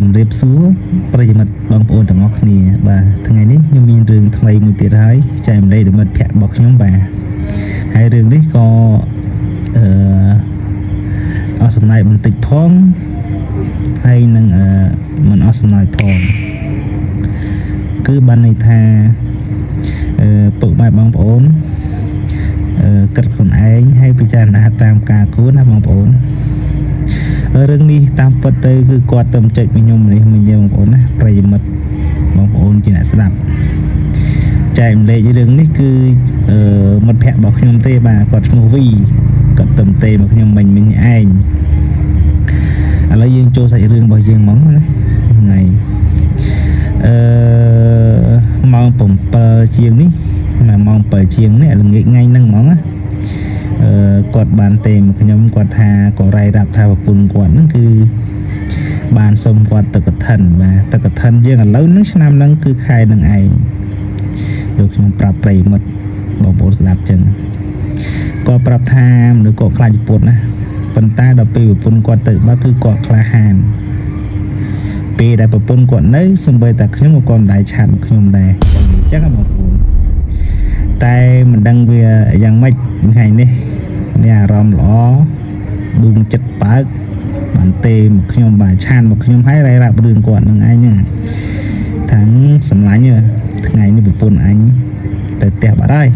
ជំរាបសួរប្រិយមិត្តបងប្អូនទាំងអស់គ្នាបាទថ្ងៃនេះខ្ញុំមានរឿងថ្មីមួយទៀតហើយចែករំលែកដល់មិត្តភ័ក្តិរបស់ខ្ញុំបាទហើយរឿងនេះក៏អឺអស់សំណើចបន្តិចផងហើយនឹងមិនអស់សំណើចផងគឺបានន័យថាពុកម៉ែបងប្អូនគិតខ្លួនឯងហើយពិចារណាតាមការគួរណាបងប្អូន រឿងនេះតាមពិតទៅគឺគាត់ទៅចុចមកខ្ញុំនេះមិញទេបងប្អូនណាប្រិយមិត្តបងប្អូនជាអ្នកស្ដាប់ចែករំលែករឿងនេះគឺមិត្តភ័ក្តិរបស់ខ្ញុំទេបាទគាត់ឈ្មោះវីគាត់ទៅទេមកខ្ញុំមិញមិញឯងឥឡូវយើងចូលសាច់រឿងរបស់យើងហ្មងណាហ្នឹងហើយអឺម៉ោង7ជាងនេះម៉ោង7ជាងនេះល្ងាចថ្ងៃហ្នឹងហ្មងណា គាត់បានទេមកខ្ញុំគាត់ថាក៏រ៉ៃរាប់ថាប្រពន្ធគាត់ហ្នឹងគឺបានសុំគាត់ទៅកឋិនបាទទៅកឋិនយើងឥឡូវហ្នឹងឆ្នាំហ្នឹងគឺខែនឹងឯងដូចខ្ញុំប្រាប់ប្រិយមិត្តបងប្អូនស្ដាប់ចឹងគាត់ប្រាប់ថាមនុស្សគាត់ខ្លាចប្រពន្ធណាប៉ុន្តែដល់ពេលប្រពន្ធគាត់ទៅបាត់គឺគាត់ក្លាហានពេលដែលប្រពន្ធគាត់នៅសំបីតែខ្ញុំក៏គាត់មិនដែរឆាតមកខ្ញុំដែរអញ្ចឹងបងប្អូនតែមិនដឹងវាយ៉ាងម៉េចថ្ងៃនេះមានអារម្មណ៍ល្អដួងចិត្តបើកបានទេមកខ្ញុំបាទឆានមកខ្ញុំហើយរ៉ៃរាប់រឿងគាត់នឹងឯងហ្នឹងថាសម្លាញ់ថ្ងៃនេះប្រពន្ធអញទៅផ្ទះបាត់ហើយ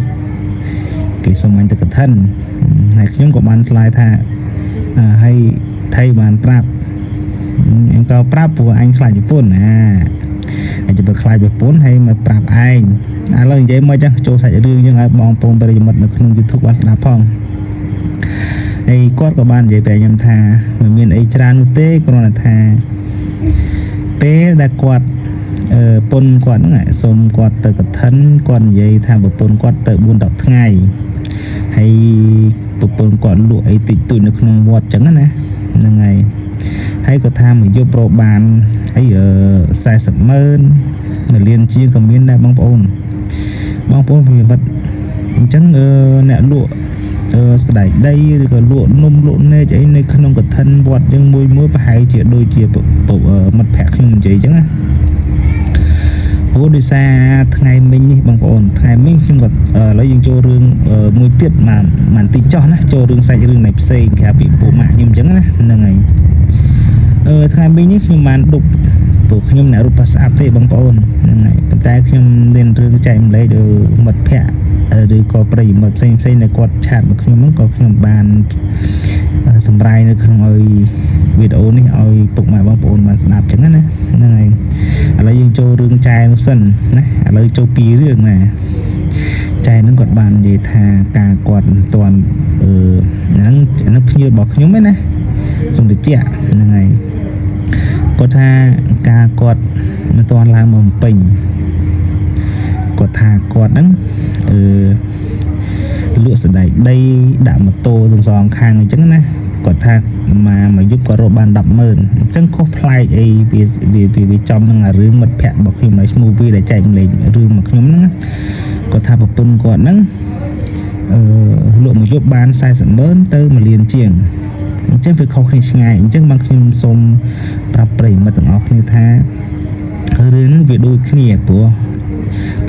គេសុំអញទៅកឋិនហើយខ្ញុំក៏បានឆ្លើយថាហើយថៃបានប្រាប់អញក៏ប្រាប់ព្រោះអញខ្លាចប្រពន្ធណាអញទៅខ្លាចប្រពន្ធហើយមកប្រាប់ឯងឥឡូវនិយាយមកចឹងចូលសាច់រឿងយើងឲ្យបងប្អូនប្រិយមិត្តនៅក្នុង YouTube បានស្ដាប់ផងហើយគាត់ក៏បាននិយាយប្រាប់ខ្ញុំថាមិនមានអីច្រើននោះទេគ្រាន់តែថាពេលដែលគាត់ពុនគាត់ហ្នឹងសុំគាត់ទៅកឋិនគាត់និយាយថាប្រពន្ធគាត់ទៅ4 10ថ្ងៃហើយប្រពន្ធគាត់លក់អីតិចតួចនៅក្នុងវត្តចឹងណាហ្នឹងហើយហើយគាត់ថាមួយយប់រកបានអី40ម៉ឺនមួយលានជាងក៏មានដែរបងប្អូនបងប្អូនប្រិយមិត្តអញ្ចឹងអ្នកលក់ស្ដែកដីឬក៏លក់នំលក់នែកអីនៅក្នុងកឋិនវត្តយើងមួយមួយប្រហែលជាដូចជាមិត្តភក្តិខ្ញុំនិយាយអញ្ចឹងណាព្រោះដោយសារថ្ងៃមិញនេះបងប្អូនថ្ងៃមិញខ្ញុំក៏ឥឡូវយើងចូលរឿងមួយទៀតមកបន្តិចចោះណាចូលរឿងសាច់រឿងនៃផ្សេងក្រៅពីពូម៉ាក់ខ្ញុំអញ្ចឹងណាហ្នឹងហើយថ្ងៃមិញនេះខ្ញុំបានដប់ព្រោះខ្ញុំអ្នករូបផាស្អាប់ទេបងប្អូនហ្នឹងហើយប៉ុន្តែខ្ញុំមានរឿងចែករំលែកដល់មិត្តភក្តិឬក៏ប្រិយមិត្តផ្សេងផ្សេងដែលគាត់ឆាតមកខ្ញុំហ្នឹងក៏ខ្ញុំបានសម្រាយនៅក្នុងឲ្យវីដេអូនេះឲ្យពុកម៉ែបងប្អូនបានស្ដាប់ចឹងណាហ្នឹងហើយឥឡូវយើងចូលរឿងចែនោះសិនណាឥឡូវចូលពីររឿងណាចែហ្នឹងគាត់បាននិយាយថាការគាត់មិនទាន់ហ្នឹងហ្នឹងភ្ញៀវរបស់ខ្ញុំឯណាសូមបញ្ជាក់ហ្នឹងហើយគាត់ថាការគាត់មិនទាន់ឡើងមកពេញគាត់ថាគាត់ហ្នឹងអឺលក់សណ្ដែកដីដាក់ម៉ូតូទាំងសងខាងអញ្ចឹងណាគាត់ថាមកមួយយប់គាត់រកបាន100000អញ្ចឹងខុសប្លែកអីវាវាវាចំនឹងអារឿងមិត្តភ័ក្តិរបស់ខ្ញុំដែលឈ្មោះវីដែលចែករំលែករឿងមកខ្ញុំហ្នឹងណាគាត់ថាប្រពន្ធគាត់ហ្នឹងអឺលក់មួយយប់បាន40ម៉ឺនទៅ1លានជាងអញ្ចឹងវាខុសគ្នាឆ្ងាយអញ្ចឹងបានខ្ញុំសូមប្រាប់ប្រិយមិត្តទាំងអស់គ្នាថារឿងហ្នឹងវាដូចគ្នាព្រោះ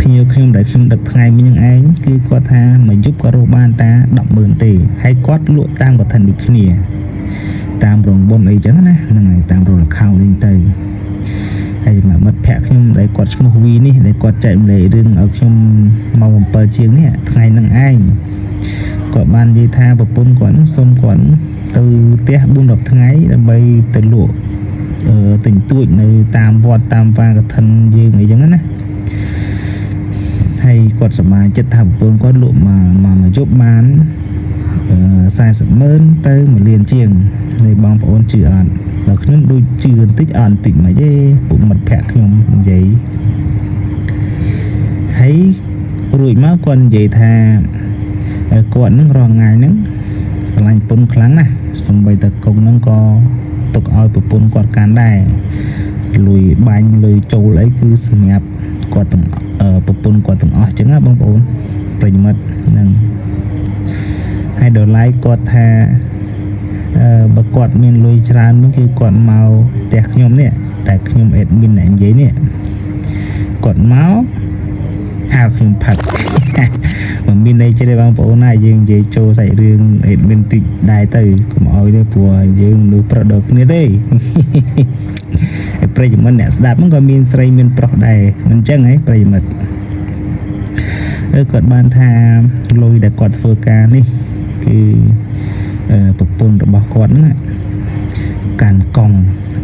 ភ្ញៀវខ្ញុំដែលខ្ញុំដឹកថ្ងៃមិញហ្នឹងឯងគឺគាត់ថាមួយយប់គាត់រកបានតា100000ទេហើយគាត់លក់តាមកឋិនដូចគ្នាតាមរោងបុណ្យអីចឹងណាហ្នឹងហើយតាមរោងល្ខោននេះទៅហើយសម្រាប់មិត្តភក្តិខ្ញុំដែលគាត់ឈ្មោះវីនេះដែលគាត់ចែករំលែករឿងឲ្យខ្ញុំម៉ោង7ជាងនេះថ្ងៃហ្នឹងឯងគាត់បាននិយាយថាប្រពន្ធគាត់ហ្នឹងសុំគាត់ទៅផ្ទះ4 10ថ្ងៃដើម្បីទៅលក់ទិញទួចនៅតាមវត្តតាមវាកឋិនយើងអីចឹងណាហើយគាត់សប្បាយចិត្តថាប្រពន្ធគាត់លក់មកមកមួយយប់បាន40ម៉ឺនទៅ1លានជាងនៃបងប្អូនជឿអត់ដល់ខ្ញុំដូចជឿបន្តិចអត់បន្តិចមិនទេពួកមិត្តភក្តិខ្ញុំនិយាយហើយរួចមកគាត់និយាយថាគាត់នឹងរងថ្ងៃហ្នឹងស្រឡាញ់ប្រពន្ធខ្លាំងណាស់សំបីតកុងហ្នឹងក៏ទុកឲ្យប្រពន្ធគាត់កាន់ដែរលុយបាញ់លុយចូលអីគឺសម្រាប់គាត់ទាំងប្រពន្ធគាត់ទាំងអស់ចឹងណាបងប្អូនប្រិយមិត្តហ្នឹងហើយដល់ឡែកគាត់ថា បើគាត់មានលុយច្រើននោះគឺគាត់មកផ្ទះខ្ញុំនេះតែខ្ញុំ admin អ្នកនិយាយនេះគាត់មកហៅខ្ញុំផឹក មិនមានន័យទេបងប្អូនណាយើងនិយាយចូលសាច់រឿង admin តិចដែរទៅកុំអោយទេព្រោះយើងមនុស្សប្រុសដូចគ្នាទេ ហើយប្រិយមិត្តអ្នកស្ដាប់ហ្នឹងក៏មានស្រីមានប្រុសដែរមិនចឹងហីប្រិយមិត្តអឺគាត់បានថាលុយដែលគាត់ធ្វើការនេះគឺប្រពន្ធរបស់គាត់ហ្នឹងកាន់កង់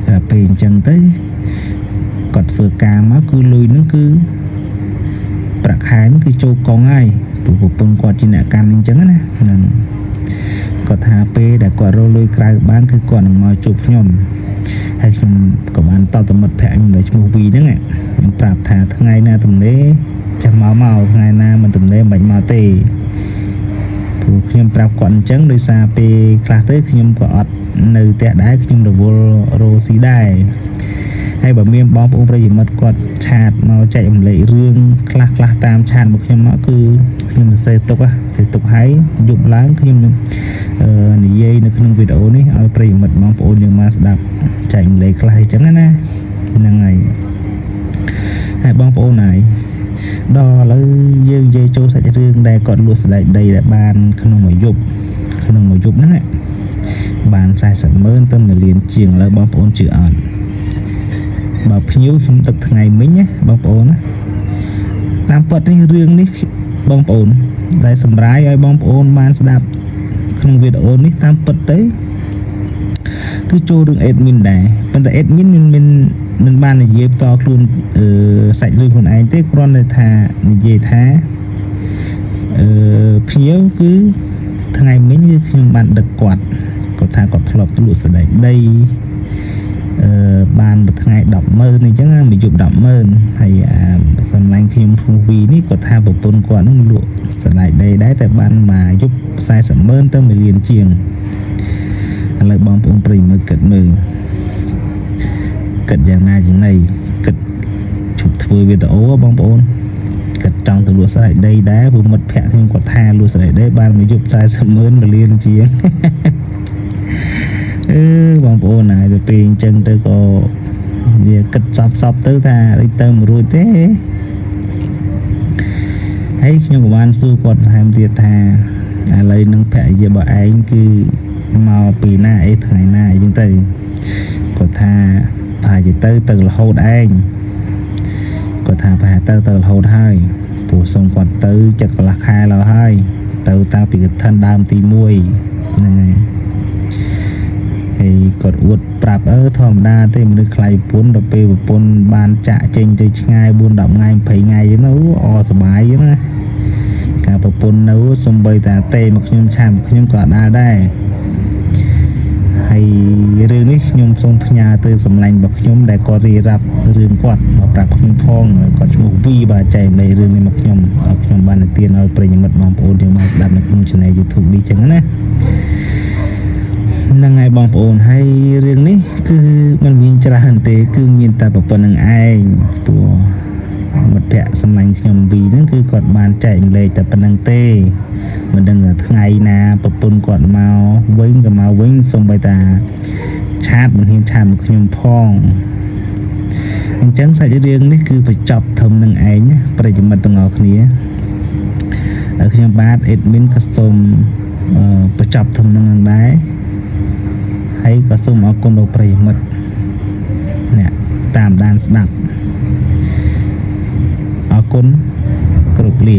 ដល់ពេលអញ្ចឹងទៅគាត់ធ្វើការមកគឺលុយហ្នឹងគឺប្រាក់ខែហ្នឹងគឺចូលកង់ហើយព្រោះប្រពន្ធគាត់ជាអ្នកកាន់អញ្ចឹងណាហ្នឹងគាត់ថាពេលដែលគាត់រកលុយក្រៅបានគឺគាត់នឹងមកជួបខ្ញុំ ហើយខ្ញុំក៏បានតបទៅមិត្តភក្តិខ្ញុំដែលឈ្មោះវីហ្នឹងខ្ញុំប្រាប់ថាថ្ងៃណាទំនេរចាំមកមកថ្ងៃណាមិនទំនេរមិនបាច់មកទេព្រោះខ្ញុំប្រាប់គាត់អញ្ចឹងដោយសារពេលខ្លះទៅខ្ញុំក៏អត់នៅផ្ទះដែរខ្ញុំរវល់រកស៊ីដែរហើយបើមានបងប្អូនប្រិយមិត្តគាត់ chat មកចែករំលែករឿងខ្លះខ្លះតាម chat មកខ្ញុំមកគឺខ្ញុំសរសេរទុកសរសេរទុកហើយយប់ឡើងខ្ញុំនិយាយនៅក្នុងវីដេអូនេះឲ្យប្រិយមិត្តបងប្អូនយើងមកស្ដាប់ចែករំលែកខ្លះអញ្ចឹងណាហ្នឹងហើយហើយបងប្អូនហើយដល់ឥឡូវយើងនិយាយចូលសាច់រឿងដែលគាត់លក់សណ្ដែកដីដែលបានក្នុងមួយយប់ក្នុងមួយយប់ហ្នឹងបាន40ម៉ឺនទៅ1លានជាងឥឡូវបងប្អូនជឿអត់បើភ្ញៀវខ្ញុំទឹកថ្ងៃមិញណាបងប្អូនណាតាមពិតនេះរឿងនេះបងប្អូនដែលសម្រាយឲ្យបងប្អូនបានស្ដាប់ក្នុងវីដេអូនេះតាមពិតទៅគឺចូលរឿង admin ដែរប៉ុន្តែ admin មិនមិនមិនបាននិយាយផ្ទាល់ខ្លួនអឺសាច់រឿងខ្លួនឯងទេគ្រាន់តែថានិយាយថាភ្ញៀវគឺថ្ងៃមិញគឺខ្ញុំបានដឹកគាត់គាត់ថាគាត់ធ្លាប់លក់សណ្ដែកដីបានមួយថ្ងៃ100000អញ្ចឹងមួយយប់100000ហើយអាសម្លាញ់ខ្ញុំឈ្មោះវីនេះគាត់ថាប្រពន្ធគាត់នឹងលក់សណ្ដែកដីដែរតែបានមួយយប់400,000ទៅ1លានជាងឥឡូវបងប្អូនប្រិយមិត្តគិតមើលគិតយ៉ាងណាយ៉ាងណីគិតឈប់ធ្វើវីដេអូបងប្អូនគិតចង់ទៅលក់សណ្ដែកដីដែរព្រោះមិត្តភក្តិខ្ញុំគាត់ថាលក់សណ្ដែកដីបានមួយយប់400,000 1លានជាង អឺបងប្អូនហើយទៅពេលអញ្ចឹងទៅក៏វាគិតសពសពទៅថាដូចទៅមិនរួចទេហើយខ្ញុំក៏បានសួរគាត់បន្ថែមទៀតថាឥឡូវនឹងភរិយារបស់ឯងគឺមកពីណាអីថ្ងៃណាអីចឹងទៅគាត់ថាប្រហែលជាទៅទៅរហូតឯងគាត់ថាប្រហែលទៅទៅរហូតហើយព្រោះសុំគាត់ទៅចិត្តកន្លះខែឡើយហើយទៅតាំងពីកឋិនដើមទី1ហ្នឹងហើយ ហើយគាត់អួតប្រាប់អឺធម្មតាទេមនុស្សខ្លាយប្រពន្ធដល់ពេលប្រពន្ធបានចាក់ចេញទៅឆ្ងាយ4 10ថ្ងៃ20ថ្ងៃអញ្ចឹងអូអសប្បាយអញ្ចឹងណាការប្រពន្ធនៅសំបីតាទេមកខ្ញុំ chat មកខ្ញុំក៏អត់ដែរដែរហើយរឿងនេះខ្ញុំសូមផ្ញើទៅសម្លាញ់របស់ខ្ញុំដែលគាត់រៀបរាប់រឿងគាត់មកប្រាប់ខ្ញុំផងគាត់ឈ្មោះវីបាទចែករំលែករឿងនេះមកខ្ញុំឲ្យខ្ញុំបាននិទានឲ្យប្រិយមិត្តបងប្អូនយើងបានស្ដាប់នៅក្នុង Channel YouTube នេះចឹងណា ហ្នឹងហើយបងប្អូនហើយរឿងនេះគឺมันមានច្រើនទេ គឺមានតែប៉ុណ្្នឹងឯងព្រោះមិត្តភក្តិសម្លាញ់ខ្ញុំវីហ្នឹងគឺគាត់បានចែករំលែកតែប៉ុណ្្នឹងទេមិនដឹងថាថ្ងៃណាប្រពន្ធគាត់មកវិញក៏មកវិញសូម្បីតា chat មិនហ៊ាន chat មកខ្ញុំផងអញ្ចឹងសាច់រឿងនេះគឺបញ្ចប់ធំនឹងឯងណាប្រិយមិត្តទាំងអស់គ្នាហើយខ្ញុំបាទ admin ក៏សូមបញ្ចប់ធំនឹងដែរ ហើយក៏សូមអរគុណដល់ប្រិយមិត្តអ្នកតាមដានស្ដាប់អរគុណគ្រប់លា